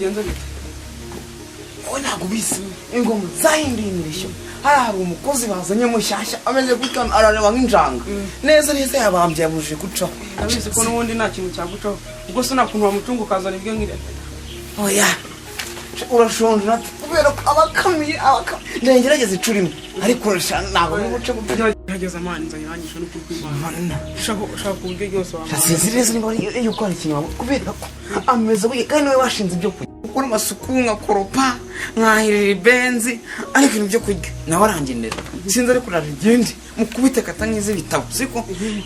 Bigenze bite? Wowe ntabwo ubizi, ingoma zahinduye imirishyo. Hariya hari umukozi bazanye mushyashya, ameze gutya, arareba nk'injanga neza neza, yabambye, yabujije gucaho. Ndabizi ko n'ubundi nta kintu cyagucaho. Ubwo se nta kuntu wamucunga ukazana ibyo ngibyo? Oya, urashonje natwe kubera ko abakamiye ngerageza inshuro imwe, ariko ntabwo uri buce gupfa. Gerageza man, nzayirangije n'ukuri kw'Imana. Ushaka uburyo bwose wamara. Sinzi neza niba ari yuko hari ikintu waba, kubera ko ameze gutya kandi niwe washinze ibyo kurya, gukora amasuku, nkakoropa, nkahirira ibenzi, ariko ibintu byo kurya nawe arangenera. Sinzi, ariko urabigende mukubite kata nk'izi ibitabo siko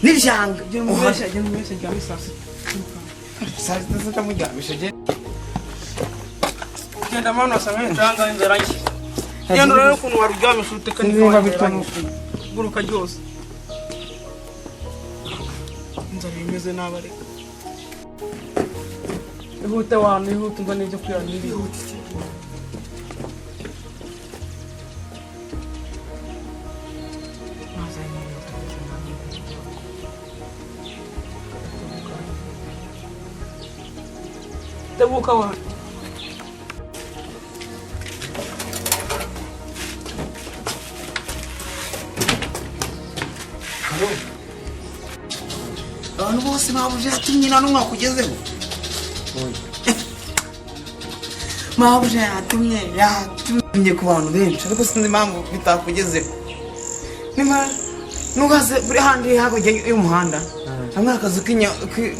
n'ibyanga. Genda umubeshye, genda umubeshye, ryame saa sita. Saa sita zitamuryamisha genda. Genda man, wasanga ncanga inzara nke. Genda urebe ukuntu waruryamisha uteka. Niba bitanu. Guruka ryose, inzara imeze nabi, ariko ihute wantu, ihute unzane ibyo kurya n'ibihute. Tebuka wantu. Abantu bose babuje yatumye, nta n'umwe wakugezeho. Mabuja yatumye, yatumye ku bantu benshi, ariko sinzi impamvu bitakugezeho. Niba nugaze buri handi hakurya y'umuhanda hamwe akazu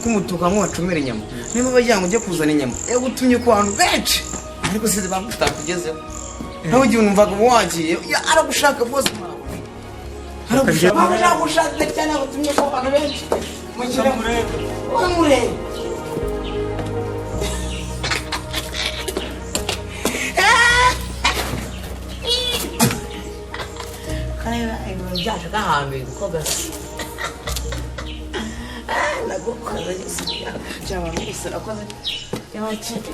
k'umutuku, hamwe bacomera inyama, niba bagira ngo ujye kuzana inyama, yagutumye ku bantu benshi, ariko sinzi impamvu bitakugezeho. Nawe igihe numvaga uba wagiye, aragushaka rwose, aragushaka. Mabuja aragushaka cyane, yagutumye ku bantu benshi. Mukire murebe, murebe. Kareba ibintu byacu gahambira uko gasa. Nagukoze by'abantu bose nakoze by'abakire.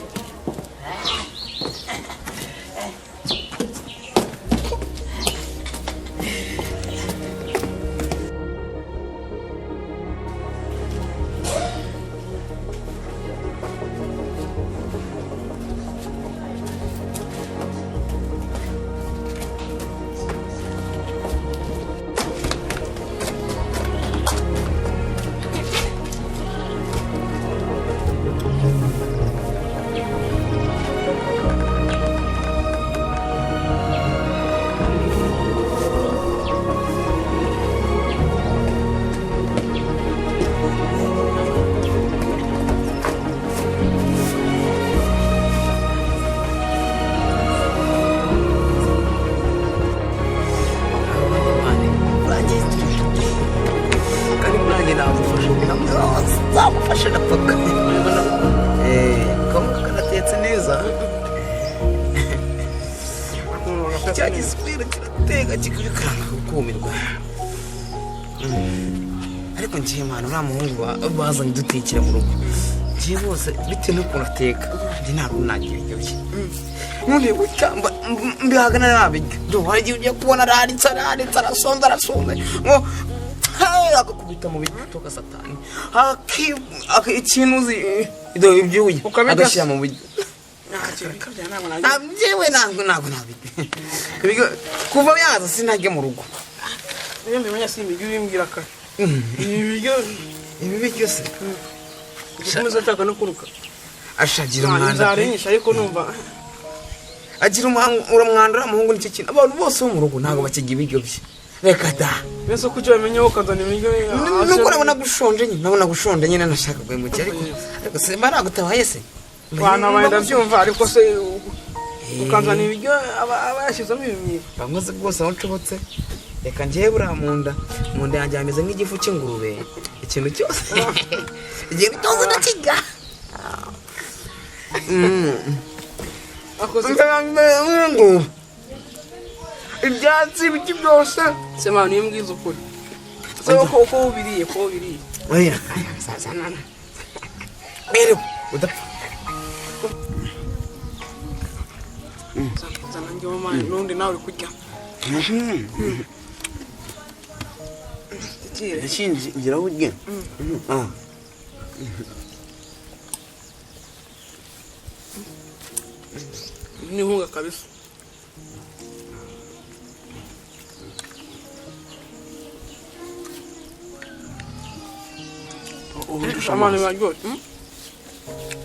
Kandi murange namufasha, nzamufasha ndapaka kamuka kanatetse neza, cya giswera kirateka kikabikaranga kumirwa. Ariko ngiye mwana, uriya muhungu bazanye dutekera mu rugo, ngiye bose bitewe n'ukuntu ateka, njye ntabwo nagira ibyo bye. None gutya mbihagana nabirya. Hari igihe ugiye kubona araritse, araritse, arasonza, arasonza, ngo hey, agakubita mu biryo toka satani. Ikintu uzi ibyuya Ukabirya. Agashyira mu biryo. Ntabwo nagira. Njyewe ntabwo nabirya. Kuva yaza sinajya mu rugo. Iyo mbimenya si ibiryo ubimbwira kare. Ibi biryo. Ibi biryo se? Gukomeza nshaka no kuruka. Ashagira umwanda Inzara pe. inyishe, ariko numva Agira uramwanda uriya muhungu, nicyo kintu. Abantu bose bo mu rugo ntabwo bakirya ibiryo bye, reka da. Mbese kuki wamenye wowe ukazana ibiryo? Nuko nabona gushonje nyine, nabona gushonje nyine, nashaka guhemukira, ariko se mba nagutabaye se? Wanabaye, ndabyumva, ariko se ukazana ibiryo aba yashyizemo ibimyira? Bamwe se rwose aho nshobotse, reka njyewe buriya mu nda yanjye hameze nk'igifu cy'ingurube, ikintu cyose, ikintu cyose ndakirya. Akoze. Nk'ingurube, ibyatsi, ibiti byose. Se mwana, niyo mbwiza ukuri se, uko ubiriye, ko ubiriye? Oya, rero udapfa. Zana njyewe mwana, n'undi nawe uri kurya. Tikire. Ndashingira urye. Ni inkunga kabisa. Amani baryoshye.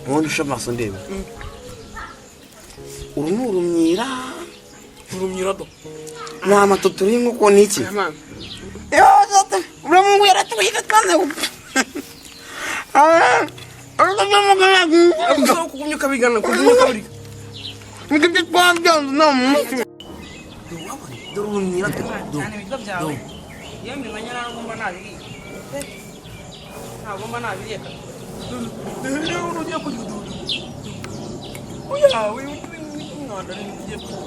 Ubundi usha amaso ndeba. Uru ni urumyira. Urumyira do. Ni amatutu y'inkoko ni iki? Amani. Uriya mungu yaratwika twanze gupfa. Ariko kugumya ukabigana, kugumya ukabirya. Nibyo twabyanze nta munsi. Dore urumyira do. Cyane ibiryo byawe. Iyo mbimenya ntabwo mba nabiriye. Ntabwo mba nabiriye. Rero ugiye kurya ududu. Oya, uyu umwanda ni ugiye kurya.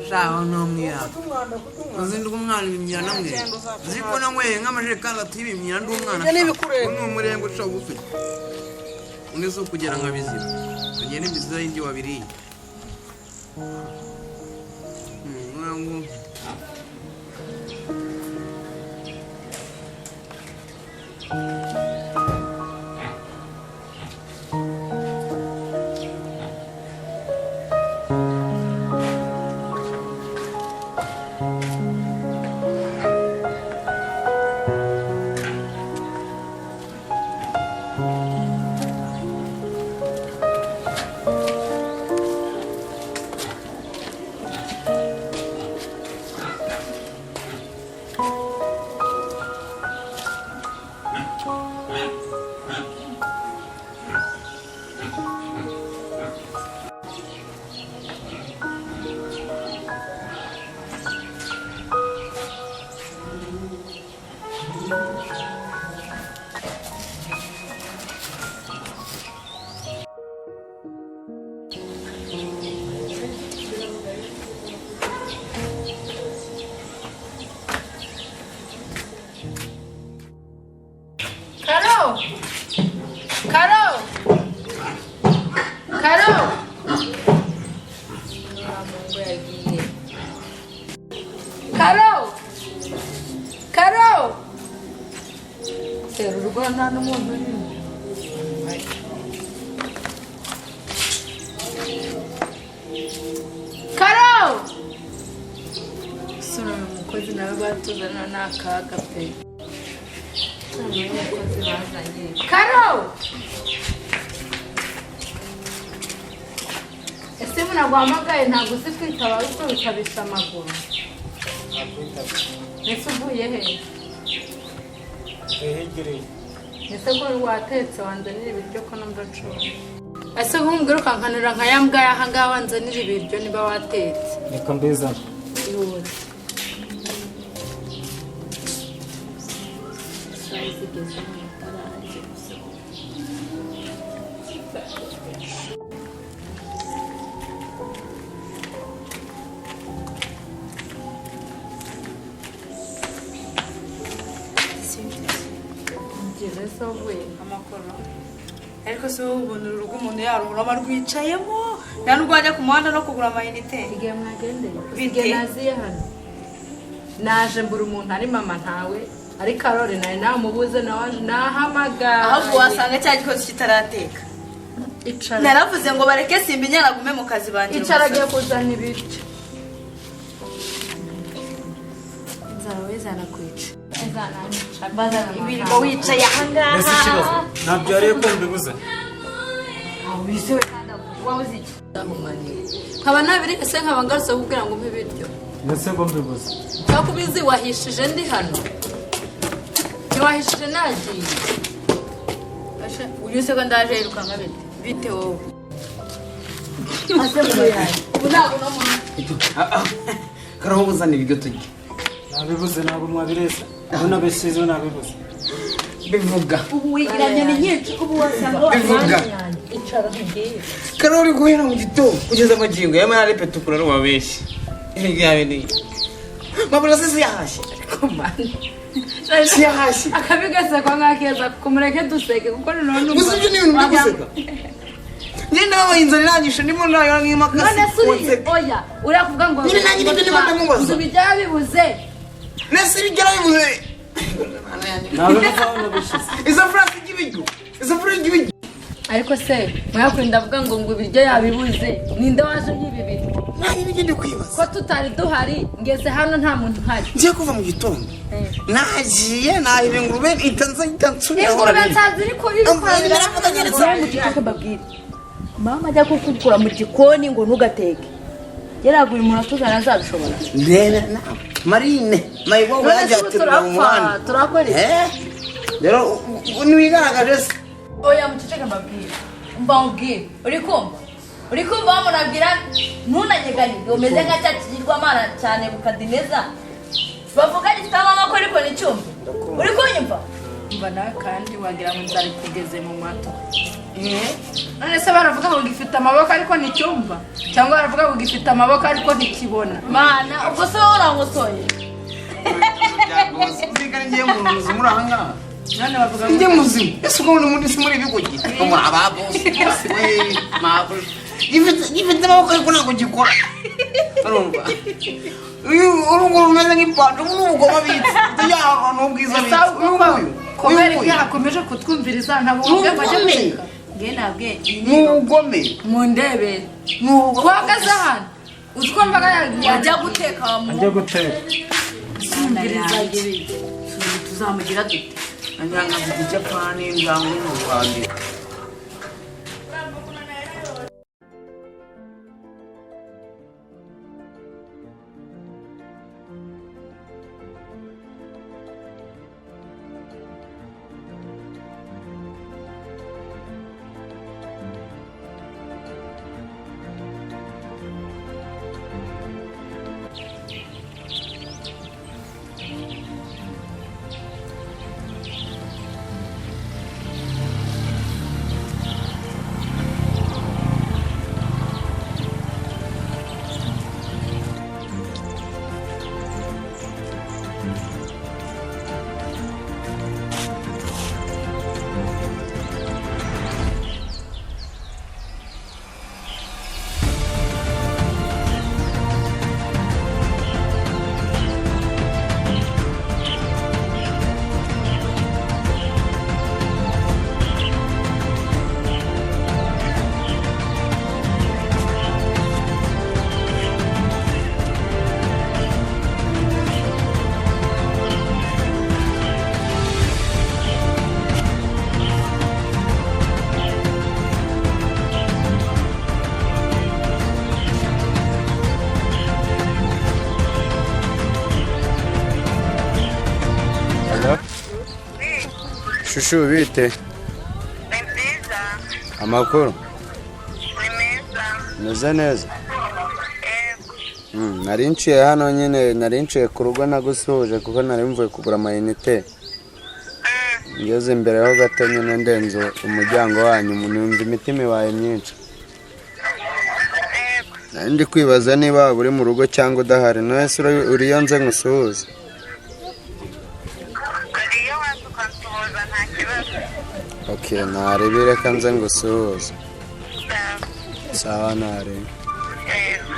Shaho ntumwira. Uzi ndi umwana ibimyira namwe. Uzi ko nanyweye nk'amajerekani atatu y'ibimyira ndi umwana. Ibyo ni ibikureba. Ubu ni umurenge uca bugufi. Undi si ukugera nka bizira. Tugiye n'imizira y'indi wabiriye. Ngo. Karo! Karo! Karo! Karo! Karo! Tera urugo nta n'umuntu urimo. Karo! Sura uyu mukozi nawe batuzana ni akaga pe. Uyu mukozi bazanye. Karo! Ese munaguhamagaye ntabwo uzi kwitaba ariko bikabisha amaguru. Ese uvuye he? Hegereye. Ese ko watetse wanzanira ibiryo ko numva nshonje. Ese nkumbwira ukankanura nka ya mbwa y'aha ngaha wanzanira ibiryo niba watetse. Reka mbizane. Ihute. Isaha zigeze mu itarage gusa. Ngeze se uvuye. Amakoro. Ariko se wowe ubona uru rugo umuntu yaruhuramo arwicayemo nta nubwo wajya ku muhanda no kugura amayinite. Igihe mwagendeye Bite? igihe naziye hano naje mbura umuntu ari mama ntawe ari Karori nawe namubuze nawe nahamagaye Ahubwo wasanga cya gikozi kitarateka. Icara. Naravuze ngo bareke simba inyana agume mu kazi bangira Icara agiye umusatsi. kuzana ibiryo. Inzara we zanakwica. Izananyica. Ibirimo wicaye ahangaha. Mbese ikibazo ntabyo yariye ko mbibuze. Wabuze iki? Nkaba nabiri ese nkaba ngarutse kukubwira ngo umpe ibiryo. Mbese ngo mbibuze. Cyangwa ubizi wahishije ndi hano. Ntiwahishije nagiye. Uyu se ko ndaje yirukanka bite? Bite wowe? Ase mbuyaye. Ubu ntabwo no muntu. Karaho buzana ibiryo turya. Nabibuze ntabwo mwabireze. Ubu nabisize nabibuze. Bivuga. Ubu wigiranye ni nyinshi ubu wasanga Bivuga. Icara nkubwire. Karaho uri guhera mu gitondo kugeza amagingo yama yarepeta ukuntu ari uwabeshye. Ibyo yawe ni. Mabura sisi yahashye. Komanda. Siyahashye. Akabi gasekwa nk'akeza, kumureke duseke kuko noneho numva. Gusa ibyo ni ibintu byo guseka. Njye ndababaye, inzara irangije, ndimo ndayora nk'imakasi. None se uri, oya, urakuvuga ngo Nyine nanjye nibyo ndimo ndamubaza. Ngo ibijya bibuze. Nese ibigera bibuze. Nabivuze aho nabishyize. Isafuriya si ibiryo, isafuriya y'ibiryo. Ariko se mwakurinda avuga ngo ibiryo yabibuze, ninde waje yiba ibiryo? Nanjye nibyo ndi kwibaza. Ko tutari duhari, ngeze hano nta muntu uhari. Ngiye kuva mu gitondo, nagiye nahira ingurube itanze itansubira. Ingurube nsanze iri kuri Naravuga nyeretse. Muceceke mbabwire. Mama ajya kukukura mu gikoni ngo ntugateke, yaraguye umuntu atuzana azabishobora. Ndebe nawe marine mayibobo. None se Yajya ubu aterura mu turapfa, muhanda. turakora iki? Eh? Rero ntiwigaragaje se? Oya, muceceke mbabwire. Mba nkubwire, uri kumva, uri kumva bamunabwira ntunanyeganyege, umeze nka cya kigirwamana cyane bukadineza bavuga gifite amaboko ariko nticyumve. Uri kunyumva? Mba nawe kandi wagira ngo inzara ikugeze mu matwi. None se baravuga ngo gifite amaboko ariko nticyumva, cyangwa baravuga ngo gifite amaboko ariko ntikibona? Mana, ubwo se wowe urankosoye? Uzikane ngiye mu nzu muri aha ngaha. None bavuga ngo Njye muzima ese ubwo muri si muri ibigogi muri aba bosi we mabuja, gifite amaboko ariko ntabwo gikora. Urumva uyu uru nguru rumeze nk'ipantaro, ubu ni ubugoma bitse yaho, ni ubwiza bitse. Uyu nguyu, uyu kubera nguyu ibyo akomeje kutwumviriza, ntabwo wumve ngo ajye Ni ubugome. guteka. Nge nabwe iyi Ni ubugome. Mundebe. Ni ubugome. Uhagaze hano uzi ko mbaga wajya guteka wa Ajya guteka. yumviriza ibiryo. Tuzamugira dute? Anjyana mfite icyapani injangwe mu Rwanda. Shushu, bite? Ni byiza. Amakuru? Ni meza. Meze neza. Yego. Nari nciye hano nyine, nari nciye ku rugo nagusuhuje kuko nari mvuye kugura amayinite. Ngeze imbere ho gato nyine ndenze umuryango wanyu numva imitima ibaye myinshi. Yego. Nari ndi kwibaza niba waba uri mu rugo cyangwa udahari. None se uriyo nze nkusuhuze? Iyo waza ukansuhuza nta kibazo. Okay, narebe, reka nze ngusuhuze. Sawa. Sawa, narebe. Yego.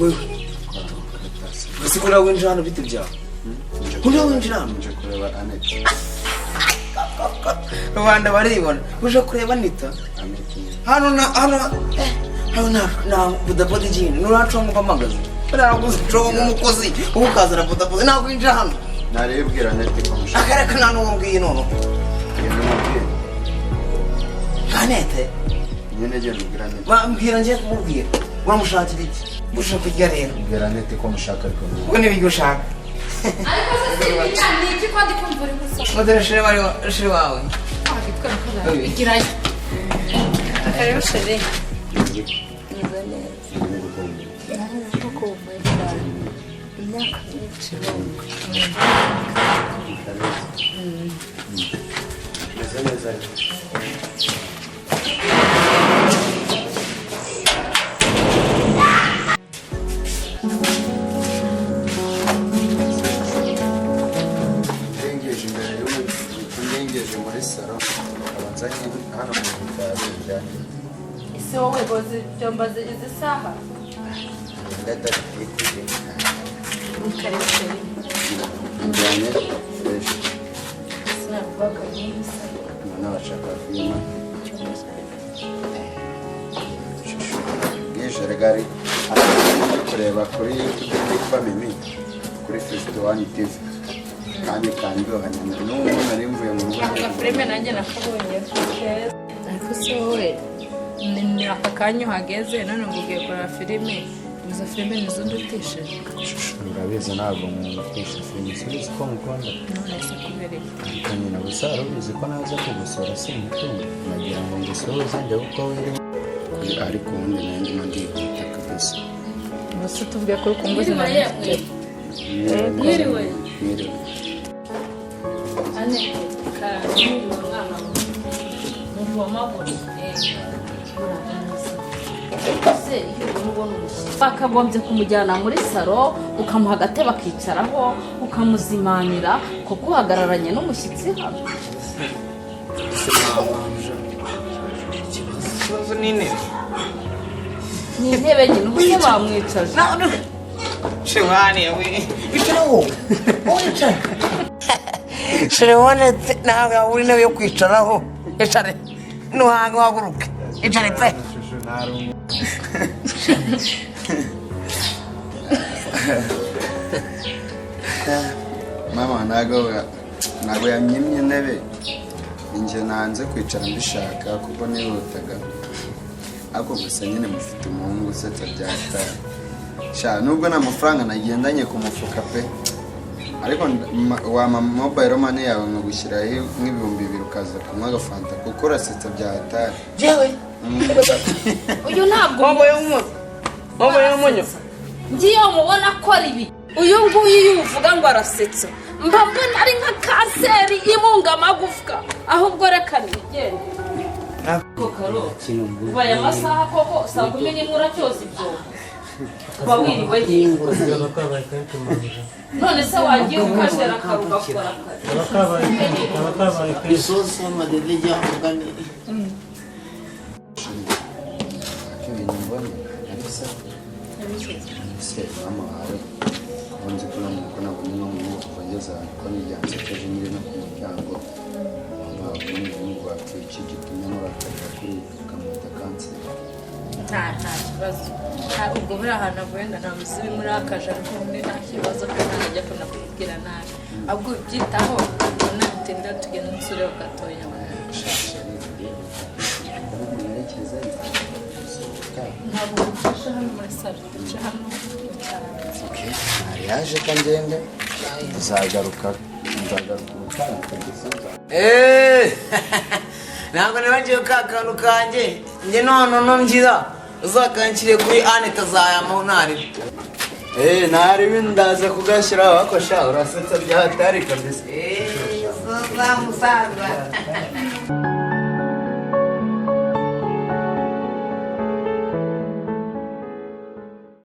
Wewe ese ko nawe winjira hano, bite byawe? Ko nawe winjira hano? Nje kureba Anete. Rubanda baribona. Uje kureba Anita hano na hano, hano na bodaboda igenda nuraconga mpamagaza baraguze conga umukozi ubu ukazana bodaboda ntabwo winjira hano. Narebwira Anete ko mushaka. Akareka nta n'uwo mbwiye noneho. Genda umubwire. Anete. Nyine genda ubwira Anete. Mbwira ngiye kumubwira uramushakira iki? Ushaka kurya rero. Bwira Anete ko mushaka ariko. Ubwo ni ibyo ushaka. Ariko se si ni iki ko ndi kumva uri gusoma? Modere shire shire wawe. Igirayo. Karibu chérie. Meze neza. Nakumbuye cyane. Imyaka myinshi. Meze neza. Ndengeje imbere y'ubu, ndengeje muri salo, nkaba nzanye hano mu bitaro bijyanye. Ese wowe boza ibyombo izi saha? Ndadatikuye. Karibu chérie. Njyanye fresh. Sinavugaga neza. N'abashaka filime bwije regari kureba kuri YouTube kitwa Mimi kuri 51 TV kandi kandyoha nyine n'ubu nari mvuye mu rugo. Ako gafilime nanjye nakabonye keza. Ariko se wowe ni aka kanya uhageze none ngo ugiye kureba filime, izo filime nizo ndutishije? Urabizi ntabwo nkutisha filime, subizi ko mukunda. None se kubera iki? Ariko nyine gusa urabizi ko naza kugusura simutunga, nagira ngo ngusuhuze ndebe uko wiriwe, ariko ubundi nayo ndimo ndihuta kabisa. Ubuse tuvuge ko urukumbuzi Mwiriwe. Mwiriwe. Mwiriwe. Ane karani umwana muvoma buri. Ese iyo ubona umushyitsi bakagombye kumujyana muri salo, ukamuha agatebe akicaraho, ukamuzimanira, kuko uhagararanye n'umushyitsi hano? Ikibazo ni intebe. Ni intebe nyine, ubu se bamwicaje? Shewani we icara wowe, wowe icara. Shewani ntabwo yabura intebe yo kwicaraho. Icare nuhanga uhaguruke, icare pe. Mama ntago yanyimye intebe, njye nanze kwicara mbishaka kuko nihutaga, ariko gusa nyine mufite umuhungu usetsa byatari sha, nubwo nta mafaranga nagendanye ku mufuka pe, ariko wampa mobile money yawe nkagushyiraho nk'2000 ukaza kunywa agafanta kuko urasetsa byatari. Jewe. Uyu ntabwo Wambaye umunyu. Ngiye mubona akora ibi, uyu nguyu iyo uvuga ngo arasetsa mba mbona ari nka kanseri imunga amagufwa. Ahubwo reka nigende karo. Ubaye amasaha koko saa 11 uracyoza ibyobo, uba wiriwe he? Kaba kabaye kenshi mabuja. None se wagiye ukajera kare ugakora kare? Kaba kabaye kenshi, kaba kabaye kenshi. Isosi y'amadede y'amugani. Ibintu mbona ariko se se mama wawe ko nzi ko nuko nabonye uno muhungu kuva ngeze ahantu ko niryansekeje nyiri no ku muryango, mama wawe n'umuhungu wapfuye iki gitumye murakarira kuri ukamwita kanseri? Nta kibazo. Ubwo buriya ahantu avuye ngo nta muzibi muri akaje, ariko ubundi nta kibazo pe, ntabwo ajya akunda kumubwira nabi, ahubwo ubyitaho ubona bitinda tugenda nsureho gatoya. Ndabona gusohoka. Ntabwo duca hano muri salo, duca hano mu cyaro. Ntari yaje ko ngende, nzagaruka, nzagaruka ubutaha kabisa. Ntabwo nibagiwe ka kantu kanjye njye none no ngira uzakanshyire kuri Anita azayamaho ntaribi. Ntari ndaza kugashyiraho, ariko sha urasetsa bya hatari kabisa. Musaza musaza.